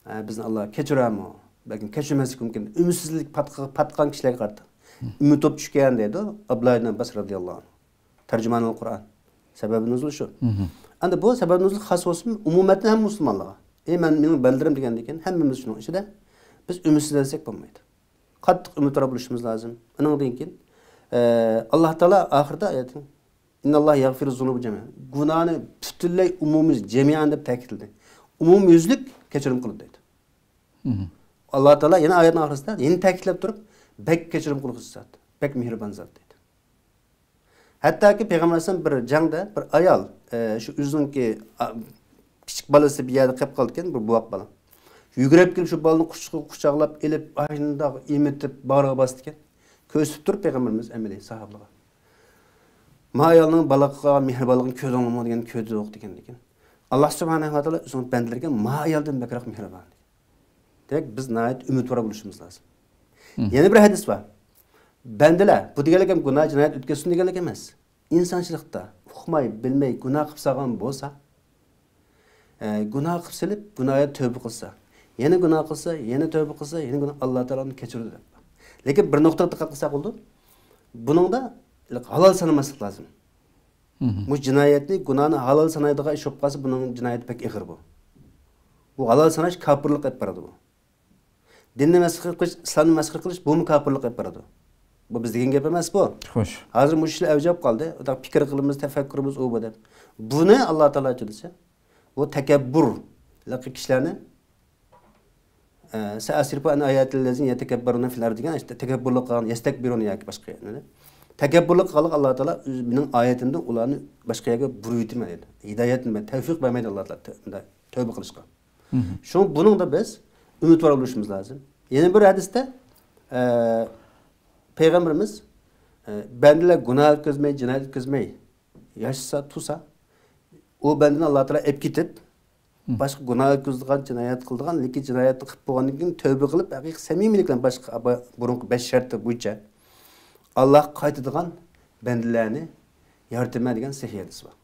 ئە، بىزنى ئاللا كەچۈرەرمۇ؟ بەلكىم كەچۈرمەسلىكى مۇمكىن. ئۈمىدسىزلىك پاتقا-، پاتقان كىشىلەرگە قارىتا. ئۈمىد بولۇپ چۈشكەن دەيدۇ ئابدۇللا ئىبن ئابباس رەزىياللاھۇ ئەنھۇ. تەرجىمانۇل قۇرئان. سەۋەبى نۇزۇل شۇ. ئەمدى بۇ سەۋەبى نۇزۇل خاس بولسىمۇ، ئومۇمەن ھەممە مۇسۇلمانلارغا. ئەي مەن، مېنىڭ بەندىلىرىم دېگەندىن كېيىن ھەممىمىز شۇنىڭ ئىچىدە. بىز ئۈمىدسىزلەنسەك بولمايدۇ. قاتتىق ئۈمىدۋار بولۇشىمىز لازىم. ئۇنىڭدىن كېيىن، ئە، ئاللا تائالا ئاخىرىدا ئايەتتىن، ئىنناللاھە يەغفىرۇز زۇنۇبە جەمىئا. گۇناھنى پۈتۈنلەي ئومۇميۈز-، جەمىئەن دەپ تەكىتلىدى. ئومۇميۈزلۈك كەچۈرۈم قىلىدۇ دەيدۇ. ئاللا تائالا يەنە ئايەتنىڭ ئاخىرىسىدا يەنە تەكىتلەپ تۇرۇپ، بەك كەچۈرۈم قىلغۇچى زات، بەك مېھرىبان زات دەيدۇ. ھەتتاكى پەيغەمبەر ئەلەيھىسسالام بىر جەڭدە بىر ئايال، ئە، شۇ ئۆزىنىڭكى، ئا، كىچىك بالىسى بىر يەردە قېلىپ قالىدىكەن، بىر بوۋاق بالا. يۈگۈرۈپ كېلىپ شۇ بالىنى قۇچىقىغا قۇچاقلاپ ئېلىپ، ئاشۇنداق ئېمىتىپ، باغرىغا باسىدىكەن. كۆرسىتىپ تۇرۇپ پەيغەمبىرىمىز ئەمەلىي ساھابىلارغا. ما ئايالنىڭ بالىغا قىلغان مېھرىبانلىقىنى كۆردۈڭلارمۇ دېگەن، كۆردۇق دېگەن. ئاللا سۇبھانەھۇ ۋە تائالا ئۆزىنىڭ بەندىلىرىگە ما ئايالدىن بەكرەك مېھرىبان. دېمەك، بىز ناھايىتى ئۈمىدۋار بولۇشىمىز لازىم. يەنە بىر ھەدىس بار. بەندىلەر، بۇ دېگەنلىك ھەم گۇناھ جىنايەت ئۆتكەزسۇن دېگەنلىك ئەمەس. ئىنسانچىلىقتا ئۇقماي، بىلمەي گۇناھ قىلىپ سالغان بولسا، ئە، گۇناھ قىلىپ سېلىپ، گۇناھقا تەۋبە قىلسا، يەنە گۇناھ قىلسا، يەنە تەۋبە قىلسا، يەنە گۇناھ، ئاللا تائالا ئۇنى كەچۈرىدۇ دەپ. لېكىن بىر نۇقتىغا دىققەت قىلساق بولىدۇ. بۇنىڭدا ھالال سانىماسلىق لازىم. بۇ جىنايەتنى، گۇناھنى ھالال سانايدىغان ئىش بولۇپ قالسا، بۇنىڭ جىنايىتى بەك ئېغىر بۇ. بۇ ھالال ساناش كاپىرلىققا ئېلىپ بارىدۇ بۇ. دىننى مەسخىرە قىلىش، ئىسلامنى مەسخىرە قىلىش، بۇمۇ كاپىرلىققا ئېلىپ بارىدۇ. بۇ بىز دېگەن گەپ ئەمەس بۇ. خوش. ھازىر مۇشۇ ئىشلار ئەۋج ئېلىپ قالدى. ئۇنداق پىكىر قىلىمىز، تەپەككۇرىمىز ئۇ بۇ دەپ. بۇنى ئاللا تائالا ئېيتىدۇ دېسە، بۇ تەكەببۇر كىشىلەرنى، ئە، سەئەسرىفۇ ئەن ئاياتىللەزىنە يەتەكەببەرۇنە فىل ئەرزى دېگەن، ئىشتە تەكەببۇرلۇق قىلغان، يەستەكبىرۇنە ياكى باشقا يەرلەردە. تەكەببۇرلۇق قىلغانلىقى، ئاللا تائالا ئۆز، مېنىڭ ئايىتىمدىن ئۇلارنى باشقا يەرگە بۇرۇۋېتىمەن دەيدۇ. ھىدايەت، تەۋفىق بەرمەيدۇ ئاللا تائالا تە-، تەۋبە قىلىشقا. شۇڭا بۇنىڭدا بىز ئۈمىدۋار بولۇشىمىز لازىم. يەنە بىر ھەدىستە، ئە، پەيغەمبىرىمىز، ئە، بەندىلەر گۇناھ ئۆتكۈزمەي، جىنايەت ئۆتكۈزمەي ياشىسا، تۇرسا، ئۇ بەندىنى ئاللا تائالا ئېلىپ كېتىپ، باشقا گۇناھ ئۆتكۈزىدىغان، جىنايەت قىلىدىغان، لېكىن جىنايەتنى قىلىپ بولغاندىن كېيىن تەۋبە قىلىپ، ھەقىقىي سەمىمىيلىك بىلەن باشقا بۇرۇنقى بەش شەرتى بويىچە ئاللاغا قايتىدىغان بەندىلەرنى يارىتىمەن دېگەن سەھىھ ھەدىس بار.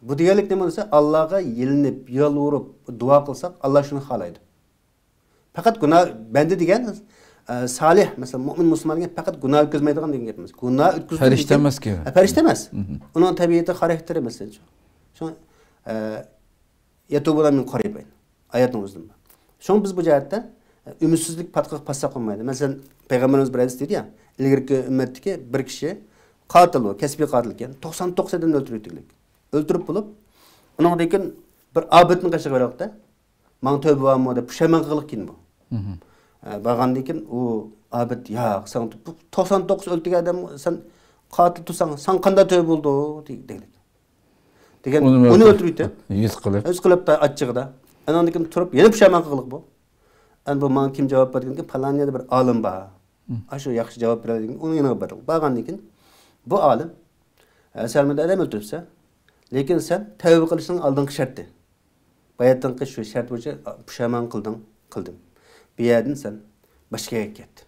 بۇ دېگەنلىك نېمە دېسە، ئاللاغا يېلىنىپ، يالۋۇرۇپ، دۇئا قىلساق، ئاللا شۇنى خالايدۇ. پەقەت گۇناھ، بەندە دېگەن، ئە، سالىھ، مەسىلەن، مۆمىن مۇسۇلمان دېگەن پەقەت گۇناھ ئۆتكۈزمەيدىغان دېگەن گەپ ئەمەس. گۇناھ ئۆتكۈزدى پەرىشتە دېسەك، ئەمەسكى. ئە، پەرىشتە ئەمەس. ئۇنىڭ تەبىئىتى، خاراكتېرى، مەسىلەن، شۇ. شۇ، ئە، يەتۇبۇنە مىن قەرىبەين. ئايەتنىڭ ئۆزىدىن بار. شۇڭا بىز بۇ جەھەتتە، ئە، ئۈمىدسىزلىك پاتقىقى پاتساق بولمايدۇ. مەسىلەن، پەيغەمبىرىمىز بىر ھەدىس دېدى يا، ئىلگىرىكى ئۈممەتتىكى بىر كىشى قاتىل، ئۇ كەسپىي قاتىل ئىكەن، توقسان توققۇز ئادەمنى ئۆلتۈرۈپ، ئۆلتۈرۈپ بولۇپ، ئۇنىڭدىن كېيىن بىر ئابىدنىڭ قېشىغا بېرىپتۇ. ماڭا تەۋبە بارمۇ دەپ پۇشايمان قىلغىلى كېيىن بۇ. ئە، بارغاندىن كېيىن ئۇ ئابىد، ياق، ساڭا بۇ توقسان توققۇز ئۆلتۈرگەن ئادەم، سەن قاتىل تۇرساڭ، ساڭا قانداق تەۋبە بولىدۇ؟ دېگەن. دېگەن، ئۇنى ئۇنى ئۆلتۈرۈۋېتىپ. يۈز قىلىپ. يۈز قىلىپ ئاچچىقىدا. ئانىڭدىن كېيىن تۇرۇپ، يەنە پۇشايمان قىلغىلىق بۇ. ئەمدى بۇ ماڭا كىم جاۋاب بەردى دېگەندىكىن، پالان يەردە بىر ئالىم بار. ئاشۇ ياخشى جاۋاب بېرەلەيدىكەن، ئۇنىڭ يېنىغا باردۇق. بارغاندىن كېيىن بۇ ئالىم، ئە، سەن مۇنداق ئادەم ئۆلتۈرۈپسەن، لېكىن سەن تەۋبە قىلىشنىڭ ئالدىنقى شەرتى. باياتىنقى شۇ شەرت بويىچە پۇشايمان قىلدىڭ، قىلدىم. بۇ يەردىن سەن باشقا يەرگە كەت.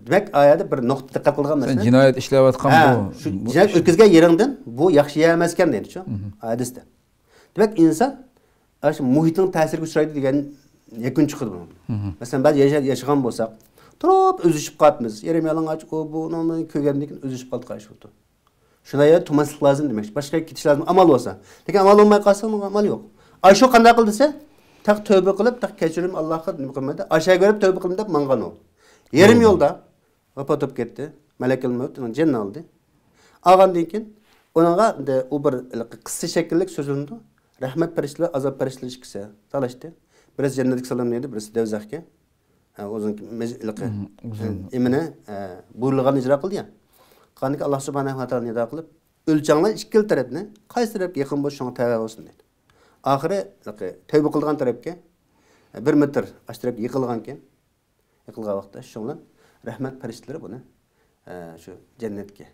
دېمەك، ئايەتتە بىر نۇقتا دىققەت قىلغان سەن مەسىلە. جىنايەت ئىشلەۋاتقان ھە، بۇ، شۇ بۇ جىنايەت ئىش. ئۆتكۈزگەن يېرىڭدىن بۇ ياخشى يەر ئەمەسكەن دەيدۇ شۇ مم. ھەدىستە. دېمەك، ئىنسان ئاشۇ مۇھىتنىڭ تەسىرىگە ئۇچرايدۇ دېگەن يەكۈن چىقىدۇ بۇنىڭدىن. مم. مەسىلەن، بەزى ياشا-، ياشىغان بولساق، تۇرۇپ ئۈزۈشۈپ قالىمىز. يېرىم يالىڭاچ، ئۇ، بۇ، ئۇنى كۆرگەندىن كېيىن ئۈزۈشۈپ قالدۇق، ئاشۇ. شۇنداق يەردە تۇرماسلىق لازىم دېمەكچى. باشقا يەرگە كېتىش لازىم، ئامال بولسا. لېكىن ئامال بولماي قالسا، ئامال يوق. ئاشۇ قانداق قىل دېسە، تېخى تەۋبە قىلىپ، تېخى كەچۈرۈم ئاللاھقا نېمە قىلمايدۇ. ئاشۇ يەرگە بېرىپ تەۋبە قىلىمەن دەپ ماڭغان ئۇ. يېرىم يولدا ۋاپات بولۇپ كەتتى. مەلەكۇل مەۋت ئۇنىڭ جېنىنى ئالدى. ئالغاندىن كېيىن ئۇنىڭغا ئەمدى ئۇ بىر قىسسە شەكىللىك سۆزلىنىدۇ. رەھمەت پەرىشتىلەر، ئازاب پەرىشتىلەر ئىككىسى تالاشتى. بىرسى جەننەتكە سالىنىدۇ، بىرسى دۆزەخكە. ھە، ئۇزۇن مەز-، ھېلىقى، مم، ئۇزۇن. ئىمىنى، ھە، بۇيرۇلغاننى ئىجرا قىلدى يا. قاندىكى ئاللا سۇبھانەھۇ ۋە تائالا نىدا قىلىپ، ئۆلچەڭلار ئىككىلا تەرەپنى، قايسى تەرەپكە يېقىن بولسا شۇڭا تەۋە بولسۇن دېدى. ئاخىرى، ھېلىقى، تەۋبە قىلىدىغان تەرەپكە، بىر مېتىر ئاشۇ تەرەپكە يىقىلغانكەن. يىقىلغان ۋاقىتتا شۇنىڭ بىلەن رەھمەت پەرىشتىلىرى بۇنى، ئە، شۇ جەننەتكە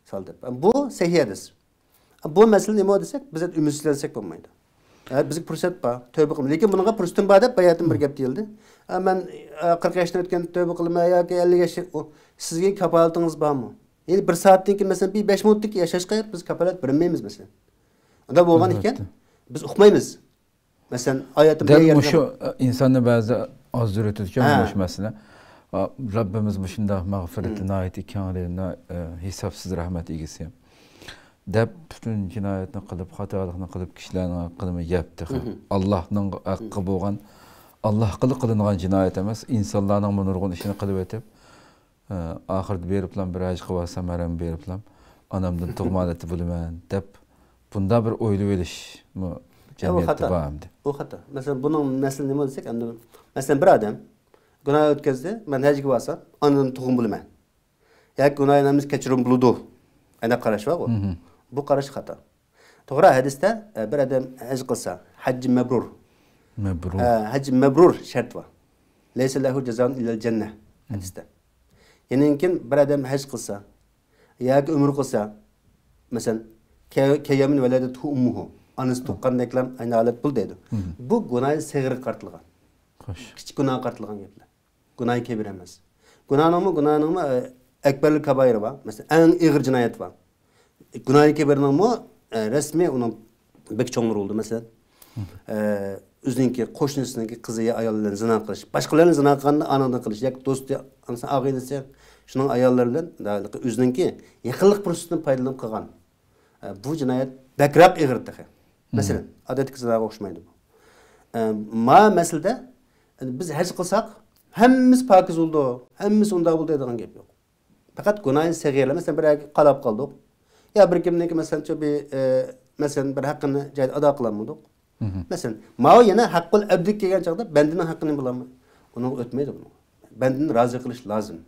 سالدى. بۇ سەھىھ ھەدىس. بۇ مەسىلە نېمە دېسەك، بىز ئۈمىدسىزلەنسەك بولمايدۇ. ئە، بىزگە پۇرسەت بار، تەۋبە قىلىمىز. لېكىن بۇنىڭغا پۇرسىتىم بار دەپ باياتىن بىر گەپ دېيىلدى. ئە، مەن، ئە، قىرىق ياشتىن ئۆتكەن تەۋبە قىلىمەن ياكى ئەللىك ياش، ئۇ سىزگە كاپالىتىڭىز بارمۇ؟ يەنى بىر سائەتتىن كېيىن، مەسىلەن، بىر بەش مىنۇتتىن كېيىن ياشاشقا بىز كاپالەت بېرەلمەيمىز، مەسىلەن. ئۇنداق بولغان ئىكەن، ئەلۋەتتە. بىز ئۇقمايمىز. مەسىلەن، ئايەتتە دەل بىر يەردە مۇشۇ، ئە، ئىنساننى بەزىدە ئازدۇرۇۋېتىدىكەن ھە. مۇشۇ مەسىلە. ئا، رەببىمىز مۇشۇنداق مەغپىرىتى مم. ناھايىتى كەڭ، ھە، ھېسابسىز رەھمەت ئىگىسى دەپ، پۈتۈن جىنايەتنى قىلىپ، خاتالىقنى قىلىپ، كىشىلەرنىڭ ھەققىنىمۇ يەپتى. مم. ئاللاھنىڭ ھەققى مم. بولغان، ئاللاھقىلا قىلىنغان جىنايەت ئەمەس، ئىنسانلارنىڭمۇ نۇرغۇن ئىشىنى قىلىۋېتىپ، ئە، ئاخىرىدا بېرىپلام بىر ھەج قىلىۋالسام، ھەرەمگە بېرىپلام ئانامدىن تۇغما ئەتە بولىمەن دەپ، بۇنداق بىر ئويلىۋېلىشمۇ ئۇ جەمئىيەتتە خاتا. بار ئەمدى. ئۇ خاتا. مەسىلەن، بۇنىڭ مەسىلە نېمە دېسەك، ئەمدى، مەسىلەن، بىر ئادەم گۇناھ ئۆتكەزدى، مەن ھەجگە بارسام، ئانىدىن تۇغما بولىمەن. ياكى گۇناھىنى ھەممىسى كەچۈرۈم بولىدۇ. ئەنداق قاراش بارغۇ. مم. بۇ قاراش خاتا. توغرا، ھەدىستە، ئە، بىر ئادەم ھەج قىلسا، ھەججى مەبرۇر. مەبرۇر. ئە، ھەججى مەبرۇر شەرت بار. لەيسە لەھۇ جازائۇن ئىللەل جەننە. مم. ھەدىستە. يەنىكىن بىر ئادەم ھەج قىلسا ياكى ئۆمرە قىلسا، مەسىلەن، كە-، كەييامىن ۋەلەدەتھۇ ئۇممۇھۇ، ئانىسى تۇغقاندەكلام ئەينى ھالەت بۇ دەيدۇ. مم. بۇ گۇناھى سىغىرغا قارىتىلغان. خوش. كىچىك گۇناھقا قارىتىلغان گەپلەر. گۇناھى كەبىر ئەمەس. گۇناھنىڭمۇ، گۇناھنىڭمۇ، ئە، ئەكبەرۇل كابائىر بار. مەسىلەن، ئەڭ ئېغىر جىنايەت بار. گۇناھى كەبىرنىڭمۇ، ئە، رەسمىي ئۇنىڭ بەك چوڭلىرى بولىدۇ. مەسىلەن، ئە، ئۆزىنىڭكى قوشنىسىنىڭكى قىزى يا ئايالى بىلەن زىنا قىلىش، باشقىلار بىلەن زىنا قىلغاندا ئانىڭدىن قىلىش، ياكى دوستى، ئانىسى، ئاغىنىسى، شۇنىڭ ئاياللىرى بىلەن ئۆزىنىڭكى يېقىنلىق پۇرسىتىدىن پايدىلىنىپ قىلغان. ئە، بۇ جىنايەت بەكرەك ئېغىر تېخى. مم. مەسىلەن، ئادەتتىكى زىناغا ئوخشىمايدۇ بۇ. ئە، ما مەسىلىدە، ئە، بىز ھەج قىلساق، ھەممىسى پاكىز بولىدۇ، ھەممىسى ئۇنداق بولىدۇ دەيدىغان گەپ يوق. پەقەت گۇناھى سەغىرە، مەسىلەن، بىر يەرگە قالاپ قالدۇق. يا بىر كىمنىڭكى، مەسىلەن، شۇ بىر، ئە، مەسىلەن، بىر ھەققىنى جايىدا ئادا قىلالمىدۇق. مم. مەسىلەن، ماۋۇ يەنە ھەققۇل ئەبدىگە كەلگەن چاغدا بەندىنىڭ ھەققىنى بولالمايدۇ. ئۇنىڭغا ئۆتمەيدۇ بۇنىڭ. بەندىنى رازى قىلىش لازىم.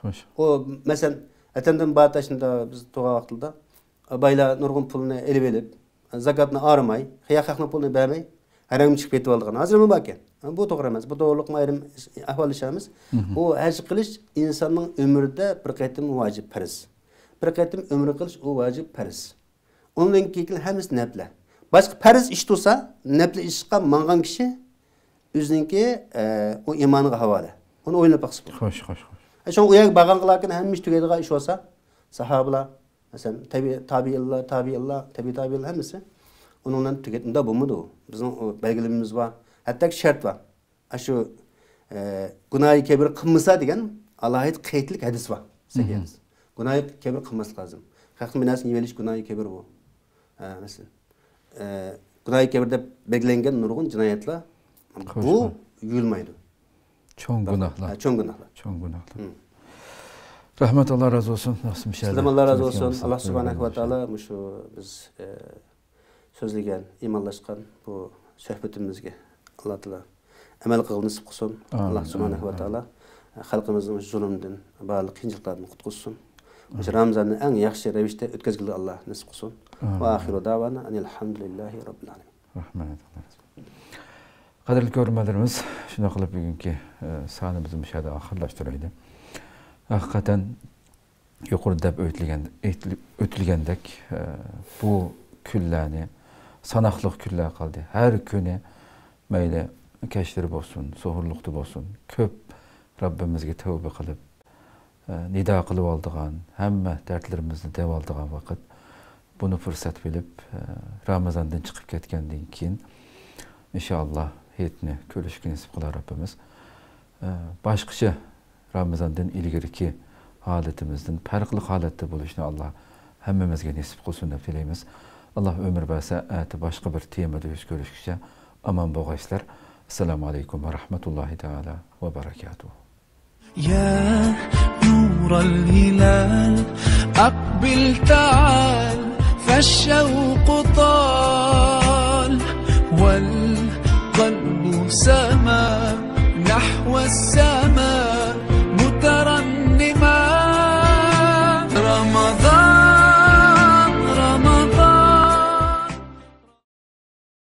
خوش. ئۇ، مەسىلەن، ئەتەمدىن باتاشنىدا بىز تۇرغان ۋاقتىدا بايلار نۇرغۇن پۇلنى ئېلىۋېلىپ، زاكاتنى ئايرىماي، خەير خەقنىڭ پۇلىنى بەرمەي، ھەرەمگە چىقىپ كېتىۋالىدىغان ھازىرمۇ باركەن. بۇ توغرا ئەمەس. بۇ توغرىلىقمۇ ئايرىم ئەھۋال ئىشلەيمىز. مم. ئۇ ھەج قىلىش ئىنساننىڭ ئۆمرىدە بىر قېتىم ۋاجىپ پەرز. بىر قېتىم ئۆمرە قىلىش ئۇ ۋاجىپ پەرز. ئۇنىڭدىن كېيىن ھەممىسى نەپلە. باشقا پەرز ئىش تۇرسا، نەپلە ئىشقا ماڭغان كىشى ئۆزىنىڭكى، ئە، ئۇ ئىمانىغا ھاۋالە. ئۇنى ئويلاپ باقسا بولىدۇ. خوش، خوش، خوش. ئە، شۇڭا ئۇ يەرگە بارغانلاركىن ھەممە ئىش تۈگەيدىغان ئىش بولسا، ساھابىلار، مەسىلەن، تەبىئىي تابىئىنلار، تابىئىنلار، تەبىئىي تابىئىنلار ھەممىسى ئۇنىڭ بىلەن تۈگەيدۇ. ئۇنداق بولمىدى ئۇ. بىزنىڭ ئۇ بەلگىلىمىمىز بار. ھەتتاكى شەرت بار. ئاشۇ، ئە، گۇناھى كەبىر قىلمىسا دېگەن ئالاھىدە قەيتلىك ھەدىس بار. سەھىھ مم. ھەدىس. گۇناھى كەبىر قىلماسلىق لازىم. خەقنىڭ بىناسىنى يېۋېلىش گۇناھى كەبىر بۇ. ئە، مەسىلەن، ئە، گۇناھى كەبىر دەپ بەلگىلەنگەن نۇرغۇن جىنايەتلەر خوش، بۇ خوش. يۇيۇلمايدۇ. چوڭ گۇناھلار. ھە، چوڭ گۇناھلار. چوڭ گۇناھلار. مم. رەھمەت، ئاللا رازى بولسۇن. ناسىم شەھەردە سىزدىن ئاللا رازى خىزمەت بولسۇن. قىلىۋاتقان ئاللا سۇبھانەھۇ ۋە تائالا مۇشۇ بىز، ئە، سۆزلىگەن، ئىمانلاشقان بۇ سۆھبىتىمىزگە ئاللا تائالا ئەمەل قىلغىلى نېسىپ قىلسۇن. ئامىن، ئاللا سۇبھانەھۇ ئامىن، ۋە ئامىن. تائالا خەلقىمىزنى مۇشۇ زۇلۇمدىن، بارلىق قىيىنچىلىقلاردىن قۇتقۇزسۇن. مۇشۇ ئامىن. رامىزاننى ئەڭ ياخشى رەۋىشتە ئۆتكۈزگىلى ئاللا نېسىپ قىلسۇن. ئامىن. ۋە ئاخىرۇ داۋانا ئەنىل ھەمدۇلىللاھى رەببىل ئالەمىن. رەھمەت. قەدىرلىك كۆرۈرمەنلىرىمىز، شۇنداق قىلىپ بۈگۈنكى، ئە، سانىمىزنى مۇشۇ يەردە ئاخىرلاشتۇرايلى. ھەقىقەتەن يۇقىرىدا دەپ ئۆتۈلگەن-، ئېيتىل-، ئۆتۈلگەندەك، ئە، بۇ كۈنلەرنى، ساناقلىق كۈنلەر قالدى. ھەر كۈنى مەيلى كەچلىرى بولسۇن، سوھۇرلۇقتا بولسۇن، كۆپ رەببىمىزگە تەۋبە قىلىپ، ئە، نىدا قىلىۋالىدىغان، ھەممە دەردلىرىمىزنى دەۋالىدىغان ۋاقىت. بۇنى پۇرسەت بىلىپ، ئە، رامىزاندىن چىقىپ كەتكەندىن كېيىن، ئىنشائاللا، ھېيتنى كۆرۈشكە نېسىپ قىلار رەببىمىز. ئە، باشقىچە رامىزاندىن ئىلگىرىكى ھالىتىمىزدىن پەرقلىق ھالەتتە بولۇشنى ئاللا ھەممىمىزگە نېسىپ قىلسۇن دەپ تىلەيمىز. ئاللا ئۆمۈر بەرسە، ئەتە باشقا بىر تېمىدا يۈز كۆرۈشكىچە ئامان بولغايسىلەر. ئەسسالامۇ ئەلەيكۇم ۋە رەھمەتۇللاھى تائالا ۋە بەرەكاتۇھۇ. يا نور الهلال، أقبل تعال، فالشوق طال، والقلب سما نحو السماء.